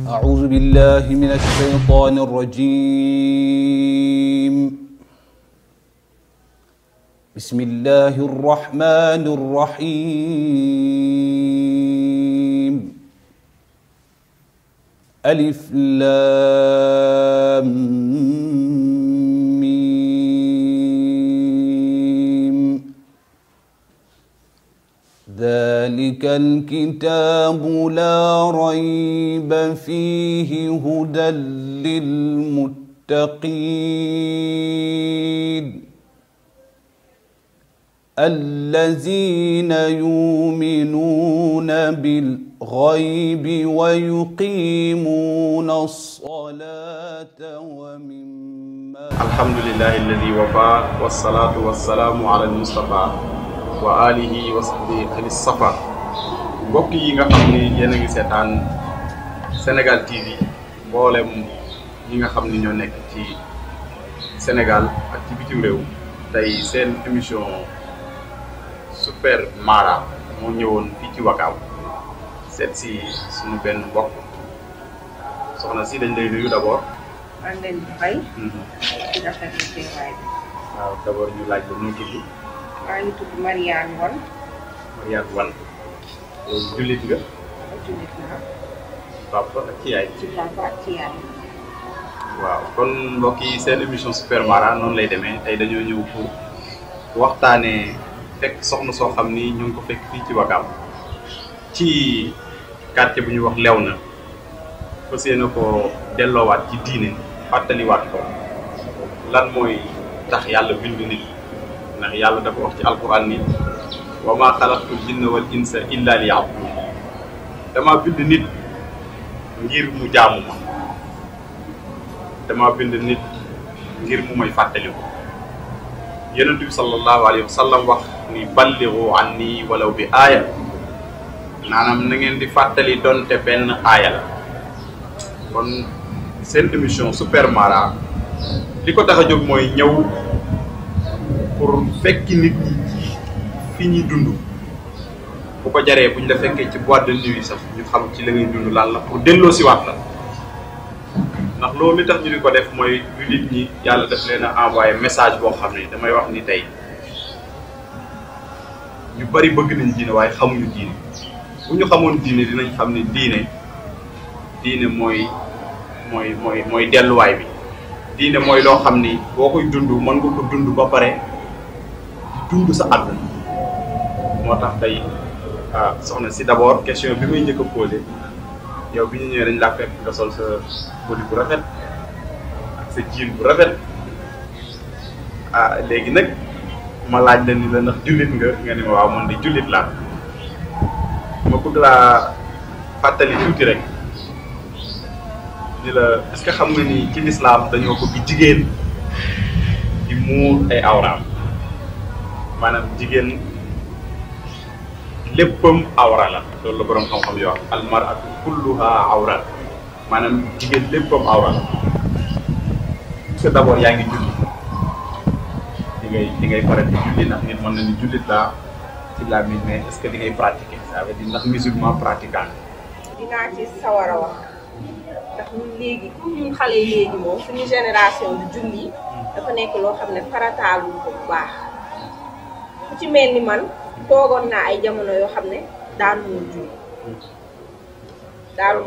أعوذ بالله من الشيطان الرجيم. بسم الله الرحمن الرحيم. ألف لام ميم. ذلك الكتاب لا ريب فيه هدى للمتقين الذين يؤمنون بالغيب ويقيمون الصلاة ومما الحمد لله الذي وفى والصلاة والسلام على المصطفى wa alihi wa sahbihi ahli safa. mbokk yi nga xam ni yéen a ngi seetaan Sénégal TV mboolem ñi nga xam ni ñoo nekk ci Sénégal ak ci bitim réew tey seen émission Super Mara moo ñëwoon fii ci Wakaam seet si suñu benn mbokk soxna si dañ lay nuyu d'abord. maa ngi leen di fay. di rafetlu teewaay bi. waaw d'abord ñu laaj la nu tudd. maa ngi tudd Mariane Wan. Mariane Wan. yow jullit nga. jullit naa. papa ak ci yaay. ci papa ak ci yaay. waaw kon mbokk yi seen émission Super Mara noonu lay demee tey dañoo ñëw pour waxtaanee fekk soxna soo xam ni ñu ngi ko fekk fii ci Wakaam ci quartier bu ñuy wax Léona fas yéene ko delloowaat ci diine fàttaliwaat ko lan mooy tax yàlla bind nit. ndax yàlla dafa wax ci alquran ni wa ma xalaqtul jinna wal insa illa liya'budun dama bind nit ngir mu jaamu ma dama bind nit ngir mu may fàttali ko yonent bi sallallahu alayhi wa sallam wax ni ballighu anni walaw bi aaya maanaam na ngeen di fàttali donte benn aaya la kon seen émission Super Mara li ko tax a jóg mooy ñëw pour fekki nit ñi fi ñuy dund bu ko jaree buñ la fekkee ci boîte de nuit sax ñu xam ci la ngay dund lan la pour delloo si waat la ndax loolu li tax ñu di ko def mooy nit ñi yàlla daf leen a envoyé message boo xam ne damay wax ni tey ñu bari bëgg nañ diine waaye xamuñu diine bu ñu xamoon diine dinañ xam ne diine mooy delluwaay bi diine mooy loo xam ni boo koy dund mën nga ko dund ba pare dund sa àdduna moo tax tey soxna si d'abord question bi may njëkk a posé yow bi ñu ñëwee dañ laa fekk nga sol sa body bu rafet ak sa jean bu rafet léegi nag ma laaj la ni la ndax jullit nga ne ma waaw man de jullit laa ma bëgg laa fàttali tuuti rek ni la est-ce que xam nga ni ci lislaam dañoo bëgg jigéen di muur ay awraam maanaam jigéen léppam awra la loolu la boroom xam-xam yoo wax almar'atu kulluha awra maanaam jigéen léppam awra la parce que d'abord yaa ngi julli di ngay faral di julli ndax nit mën na ni jullit laa ci laa mi mais est-ce que di ngay pratiquer ça veut dire ndax musulman pratiquant dinaa ci sawar a wax ndax ñun léegi ñun xale yi léegi moom suñu génération du julli dafa nekk loo xam ne farataalu ko bu baax ku ci mel ni man toogoon naa ay jamono yoo xam ne daanu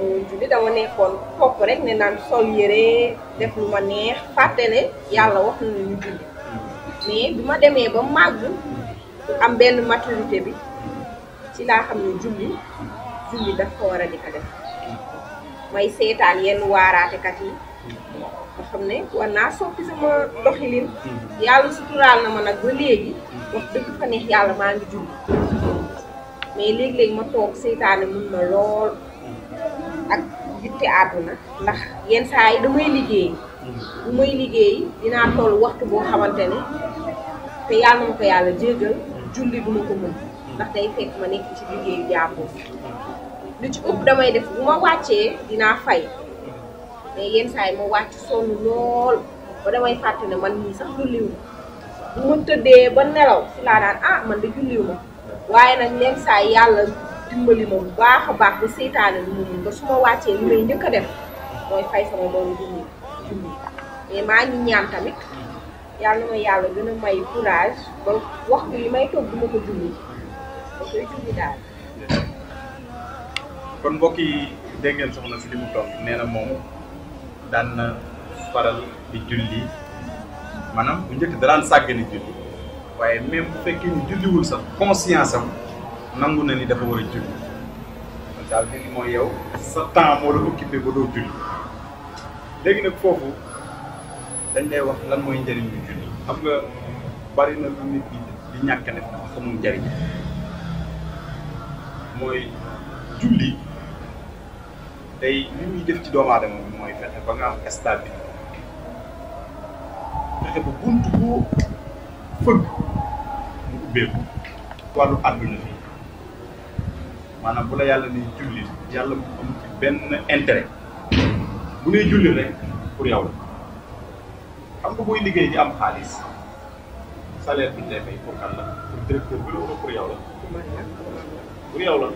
woon julli dama nekkoon topp rek ne naan sol yére def lu ma neex fàtte ne yàlla wax na ñu julli mais bi ma demee ba màgg am benn maturité bi ci laa xam ne julli daf ko war a di ko def may seetaan yenn waaraatekat yi nga xam ne war naa soppi sama doxalin yàlla suturaal na ma nag ba léegi wax dëgg fa neex yàlla maa ngi julli mais léegi-léegi ma toog seetaane mun na lool ak yitte àdduna ndax yenn saa yi damay liggéey bu may liggéey dinaa toll waxtu boo xamante ne te yàlla na ma ko yàlla jéggal julli duma ko mën ndax day fekk ma nekk ci liggéeyu jàmbur lu ci ëpp damay def bu ma wàccee dinaa fay mais yenn saa yi ma wàcc sonn lool ba damay fàtte ne man nii sax julliw bu ma tëddee ba nelaw si laa daan man de julliw ma waaye nag yenn saa yi yàlla dimbali ma bu baax a baax ba seytaane lu mu mun ba su ma wàccee li may njëkk a def mooy fay sama doom julli mais maa ngi ñaan tamit yàlla na ma yàlla gën a may courage ba waxtu li may toog duma ko julli ba koy julli daal. kon mbokk yi dégg ngeen soxna si li mu toog nee na moom daan na faral di julli maanaam bu njëkk daraan sàggani julli waaye même bu fekkee ni julliwul sax conscience am nangu na ni dafa war a julli kon ça veut dire mooy yow sa temps moo la occupé ba doo julli léegi nag foofu dañ lay wax lan mooy njëriñ bi julli xam nga bari na lu nit di ñàkk def dafa xamul njëriñ mooy julli tey li muy def ci doomu aadama bi mooy fexe ba nga am stabilité fexe ba buntu boo fëgg mu ubbeeku wàllu àdduna bi maanaam bu la yàlla ni julli yàlla mu am ci benn intérêt bu nee julli rek pour yow la xam nga booy liggéey di am xaalis salaire bi ñu lay fay pour kan la pour directeur bi la wala pour yow la pour yow la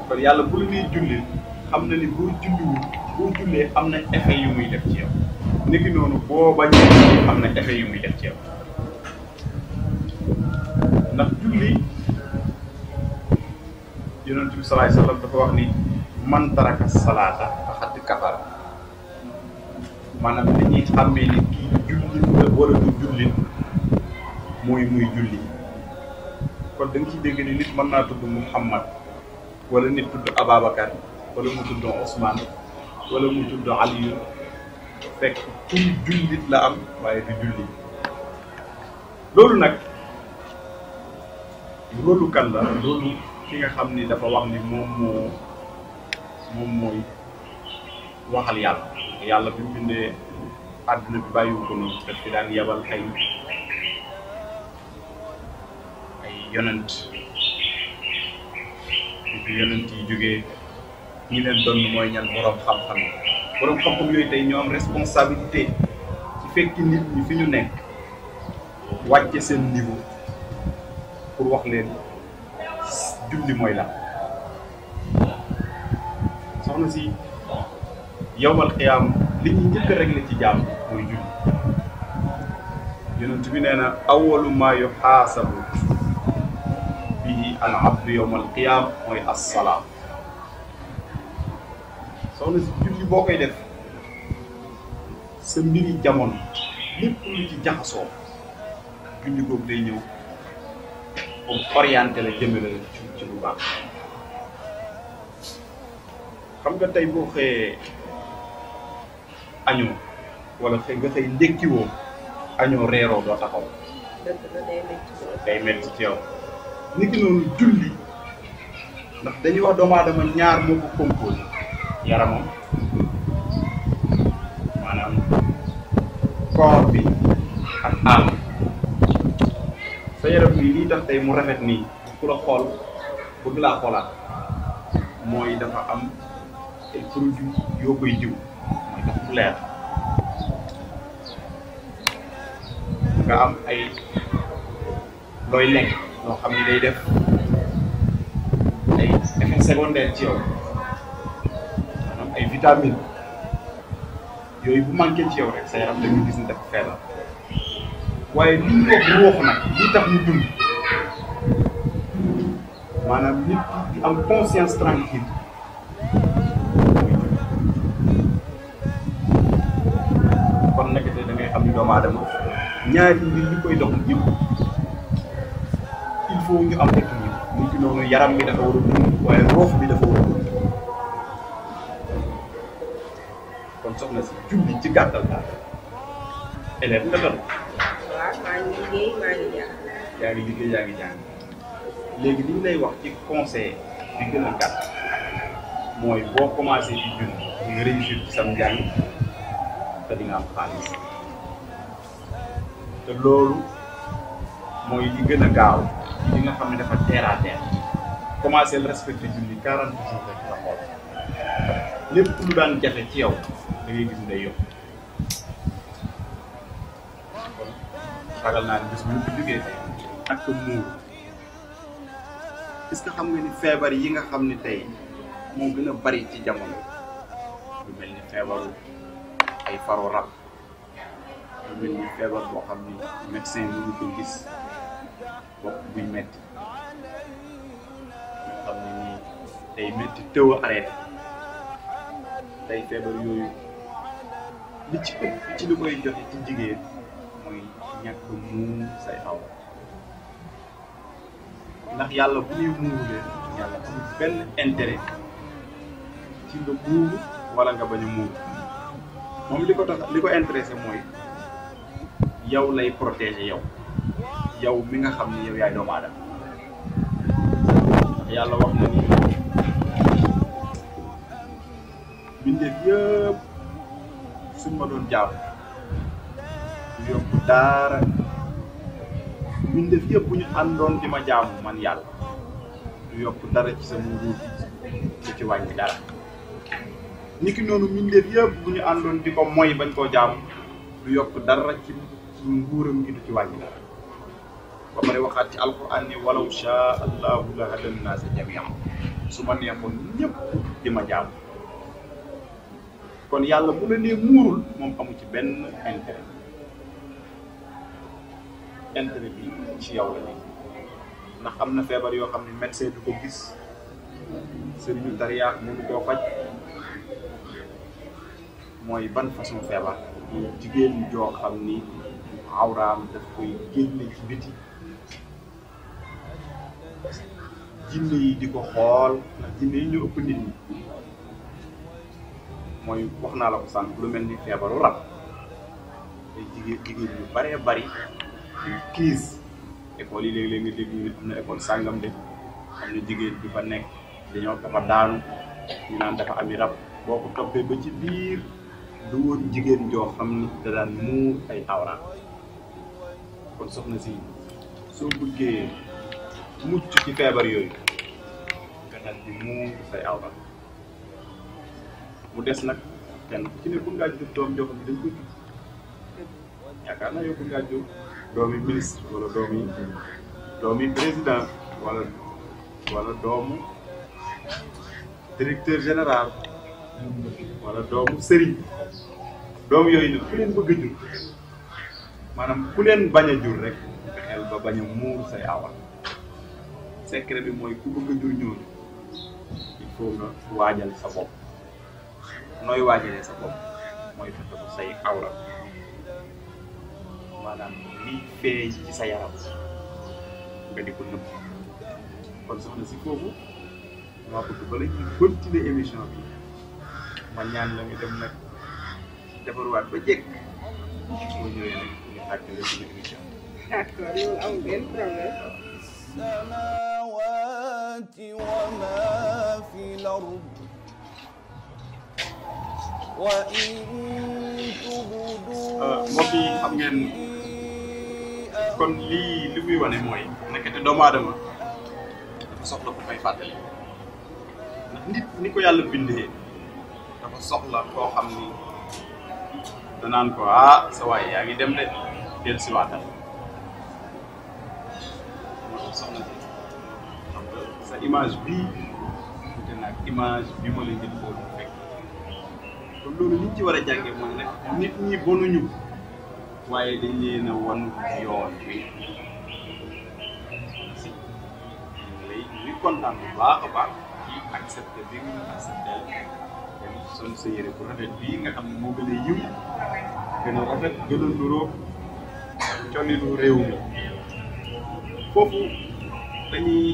kon yàlla bu la nee julli xam na ni boo julliwul boo jullee am na effet yu muy def ci yow niki noonu boo bañee am na effet yu muy def ci yow ndax julli yonent bi salaay sallam dafa wax ni man taraka salaata faqad kafara maanaam dañuy xàmmee ni kii jullit la wala du jullit mooy muy julli kon da nga ciy dégg ni nit mën naa tudd Muhammad wala nit tudd Ababacar wala mu tudd Ousmane wala mu tudd Aliyu fekk pour jullit la am waaye du julli loolu nag loolu kan la loolu ki nga xam ni dafa wax ni moom mooy waxal yàlla bi mu bindee àdduna bi bàyyiwu ko noonu daf fi daan yebal ay yonent bi yonent yi jógee ñi leen doon mooy ñan borom xam-xam yooyu tey ñoo am responsabilité ci fekki nit ñi fi ñu nekk wàcce seen niveau pour wax leen julli mooy la soxna si yawmal qiyaam li ñuy njëkk a réglé ci jaam mooy julli yonent bi nee na awwalu maa yuhaasabu bihi al abdu yawmal qiyaam mooy as-salaam soxna si julli boo koy def sa mbiri jamono lépp lu ci jaxasoo julli boobu day ñëw pour orienter la jëmale la ci lu baax xam nga tey boo xëyee añoo wala xëy nga xëy ndékkiwoo añoo reeroo doo taxaw day metti ci yow niki noonu julli ndax dañuy wax doomu aadama ñaar moo ko composé yaramam maanaam corps bi ak âme sa yaram bi lii tax tey mu rafet nii ku la xool bëgg laa xoolaat mooy dafa am ay produits yoo koy jiw mooy tax mu leer nga am ay looy lekk loo xam ni day def ay effet secondaire ci yow maanaam ay vitamines yooyu bu manqué ci yow rek sa yaram dañuy gis ni dafa feebar waaye li ñu wax ruux nag li tax ñu dund maanaam nit di am conscience tranquille kon nag da ngay xam ni doomu aadama ñaari mbir li koy dox yëpp il faut ñu am équilibre nit ki noonu yaram bi dafa war a dund waaye ruux bi dafa war a dund kon soxna si julli ci gàttal daal élève nga doon. waaw maa ngi liggéey maa ngi jàng. yaa ngi liggéey yaa ngi jàng léegi li ñu lay wax ci conseil bi gën a gàtt mooy boo commencé di julli nga réussir ci sam njàng te di nga am xaalis te loolu mooy li gën a gaaw li nga xam ne dafa terre à terre commencé le respecté julli 40 jours rek nga xool lépp lu daan jafe ci yow da ngay gis day yokk kon ragal naa ne bés bu ñu ko jógee ak muur est-ce que xam nga ni feebar yi nga xam ni tey moo gën a bari ci jamono lu mel ni feebaru ay faru rab lu mel ni feebar boo xam ni médecin mënu ko gis bopp buy metti nga xam ne nii day metti tëw a arrêté tey feebar yooyu li ci ëpp ci li koy joxe ci jigéen mooy ñàkk muur say aw ndax yàlla bu ñuy muurulee yàlla amul benn intérêt ci nga muuru wala nga bañ a muuru moom li ko tax li ko intéressé mooy yow lay protéger yow mi nga xam ni yow yaay doomu aadama ndax yàlla wax na ni mbindeef yëpp suñ ma doon jaam du yokk dara mbindeef yëpp bu ñu àndoon di ma jaamu man yàlla du yokk dara ci sama nguur du ci wàññi dara niki noonu mbindeef yëpp bu ñu àndoon di ko moy bañ koo jaamu du yokk dara ci nguuram gi du ci wàññi dara ba pare waxaat ci alquran ni walaw shaa allahu la hadan naasa jamii'an su ma neexoon ñëpp di ma jaamu kon yàlla bu la nee muurul moom amu ci benn intérêt bi ci yow la nekk ndax am na feebar yoo xam ne médecin du ko gis sëriñu tariyaa mënu koo faj mooy ban façon feebar jigéen joo xam ni awraam daf koy génne ci biti jinne yi di ko xool ndax jinne yi ñu ëpp nit ñi mooy wax naa la ko sànq lu mel ni feebaru rab ay jigéen yu baree bari yu crise école yi léeg-léeg nga dégg ñu am na école sàngam de am na jigéen bi fa nekk dañoo dafa daanu ñu naan dafa ami rab boo ko toppee ba ci biir du woon jigéen joo xam ni da daan muur ay awra kon soxna si soo bëggee mucc ci feebar yooyu nga dal di muur say awra mu des nag kenn ku ci ne bu ngaa jur doom joo xam ne dañ ko jur yaakaar naa yow bu ngaa jur doomi ministre wala doomi président wala doomu directeur général wala doomu sëriñ doom yooyu nag ku leen bëgg a jur maanaam ku leen bañ a jur rek fexeel ba bañ a muur say awra secret bi mooy ku bëgg a jur ñooñu il faut nga waajal sa bopp nooy waajalee sa bopp mooy fexe ko say awra maanaam liy feeñ ci sa yaram nga di ko nëbb kon soxna si foofu maa bëgg bala ñuy continuer émission bi ma ñaan la nga dem nag defarwaat ba jekk boo ñëwee nag ñu àggale suñu émission. d'accord loolu amul benn problème. السماوات وما في الأرض وإن تبدوا mbokk yi xam ngeen kon lii li muy wane mooy nekkate doomu aadama dafa soxla ku koy fàttali ndax nit ni ko yàlla bindee dafa soxla koo xam ni danaan ko sa waay yaa ngi dem de del si waatal moo tax soxna si sa image bii te nag image bi ma leen di xool fekk kon loolu liñ ci war a jàngee mooy nag nit ñi bonuñu waaye dañ leen a wan yoon wi si lay ñu kontaan bu baax a baax ci accepté bi nga accepté son sa yére bu rafet bii nga xam ne moo gën a yiw gën a rafet gën a nuroo colinu réew mi foofu dañuy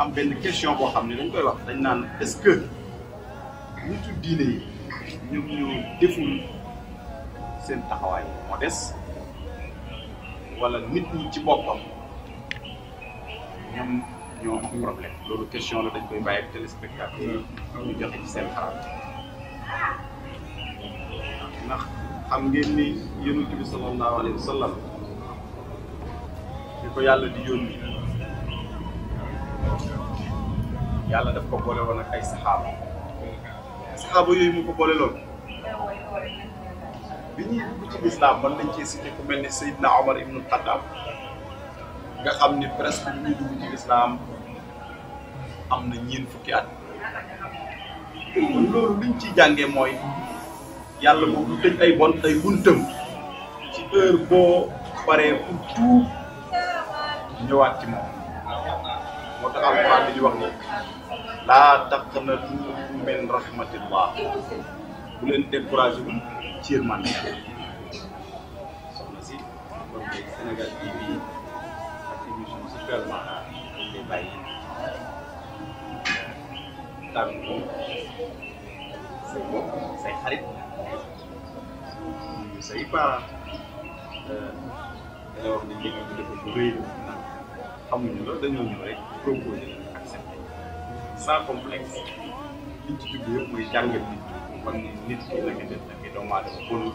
am benn question boo xam ne dañ koy wax dañ naan est-ce que nitu diine yi ñoom ñoo deful seen taxawaay moo des wala nit ñi ci boppam ñoom ñoo am problème loolu question la dañ koy bàyyi ak téléspectateur ñu joxe ci seen xalaat ndax xam ngeen ni yonent bi sallallahu alayhi wa sallam di ko yàlla di yónni yàlla daf ko boole woon ak ay saxaaba yooyu mu ko boole lool bi ñuy dugg ci lislaam man lañ cee cité ku mel ni Seydina Omar ibnu Xattaab nga xam ni presque bi ñuy dugg ci lislaam am na ñeent fukki at kon loolu liñ ci jàngee mooy yàlla moom du tëj ay buntam ci heure boo paree pour tout ñëwaat ci moom moo tax alquran bi di wax ni laa taqnatu min rahmatillah bu leen découragé wu ci yërmande soxna si kon tey Sénégal TV ak émission Super Mara dañ lay bàyyi tàggu say bopp say xarit say parents dana wax ni liggéey bi dafa bu rëy la xamuñu la dañoo ñëw rek proposé accepté sans complexe liñ ci jublu yëpp mooy jàngat nit kon nit ki naka def nag doomu aadama bonul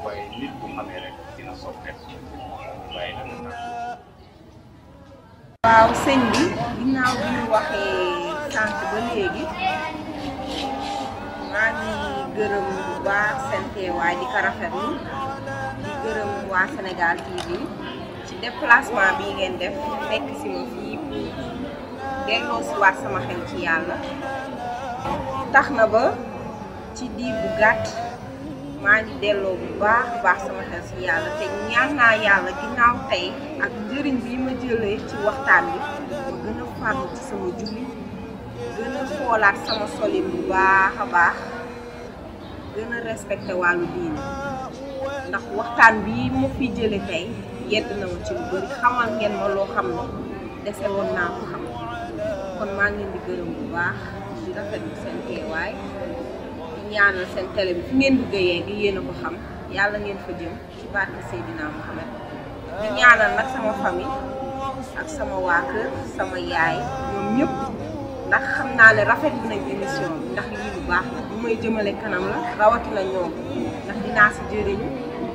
waaye nit bu xamee rek dina soppeeku waaye dana tax. waaw sëñ bi ginnaaw bi ñu waxee sànq ba léegi maa ngi gërëm bu baax seen teewaay di ko rafetlu di gërëm waa Sénégal TV ci déplacement bi ngeen def fekk si ma fii pour delloo si waat sama xel ci yàlla tax na ba ci diir bu gàtt maa ngi delloo bu baax sama xel ci yàlla te ñaan naa yàlla ginnaaw tey ak njëriñ bi ma jëlee ci waxtaan bi ma gën a farlu ci sama julli gën a xoolaat sama solin bu baax gën a respecté wàllu diine ndax waxtaan bi ma fi jëlee tey yedd na ma ci lu bëri xamal ngeen ma loo xam ne dese woon naa ko xam kon maa ngi leen di gërëm bu baax di rafetlu seen teewaay di ñaanal seen télé bi fi ngeen bëgg a yegg yéen a ko xam yàlla ngeen fa jëm ci barke Seydina Mohamed di ñaanal nag sama famille ak sama waa kër sama yaay ñoom ñëpp ndax xam naa ne rafetlu nañ émission bi ndax lii lu baax la bu may jëmale kanam la rawatina ñoom ndax dinaa si jëriñu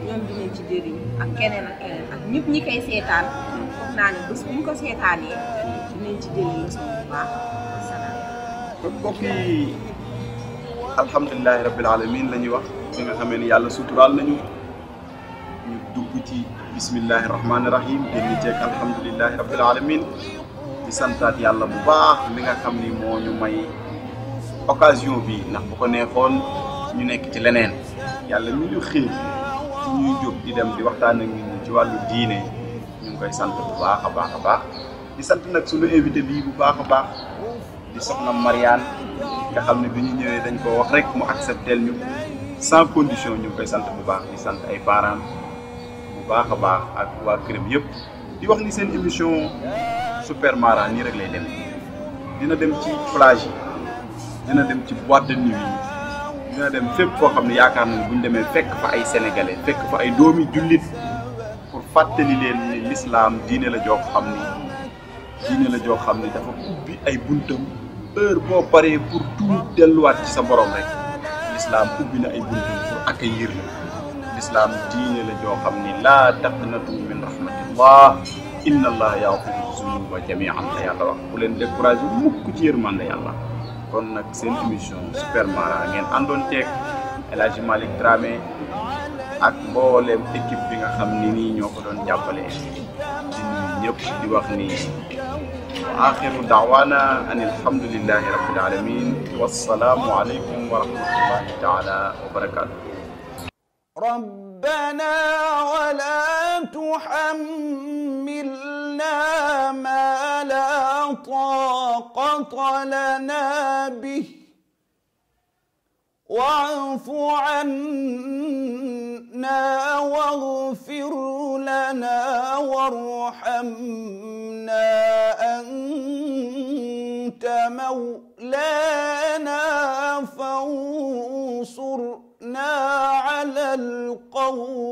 ñoom dinañ ci jëriñu ak keneen ak ñëpp ñi koy seetaan foog naa ne bés bu ñu ko seetaanee dinañ ci jëriñu leçon bu baax. wasalaam. kon mbokk yi alhamdulilahi rabbil alamin la ñuy wax bi nga xamee ni yàlla suturaal nañu ñu dugg ci bismillahi rahmaani rahim génn ceeg alhamdulilahi rabbil alamin di santaat yàlla bu baax li nga xam ni moo ñu may occasion bi ndax bu ko neexoon ñu nekk ci leneen yàlla mi ñu xiir ci ñuy jóg di dem di waxtaan ak nit ñi ci wàllu diine ñu ngi koy sant bu baax a baax di sant nag suñu invité bii bu baax a baax di soxna Mariane nga xam ne bi ñu ñëwee dañ ko wax rek mu acceptel ñu sans condition ñu ngi koy sant bu baax di sant ay parents bu baax a baax ak waa këram yëpp di wax ni seen émission Super Mara nii rek lay dem dina dem ci plage yi dina dem ci boîte de nuit yi dina dem fépp foo xam ne yaakaar nañ buñ demee fekk fa ay sénégalais fekk fa ay doomi jullit pour fàttali leen ni l'islam diine la joo xam ni dafa ubbi ay buntam heure boo paree pour tout delluwaat ci sa borom rek l'islam ubbi na ay buntam pour accueillir la l'islam diine la joo xam ni laa taqnatu min rahmatillah inna allah yaghfiru zunuba jami'an la yàlla wax bu leen découragé mukk ci yërmande yàlla kon nag seen émission Super Mara ngeen àndoon ceeg El Hadji Malick Dramé ak mbooleem équipe bi nga xam ni nii ñoo ko doon jàppale di nuyu ñëpp di wax ni axiru da'wana an alhamdulillahi rabbil alamin wassalaamu aleykum wa rahmatullahi taala wa barakatuh ربنا ولا تحملنا ما لا طاقة لنا به واعف عنا واغفر لنا وارحمنا أنت مولانا فانصرنا على القوم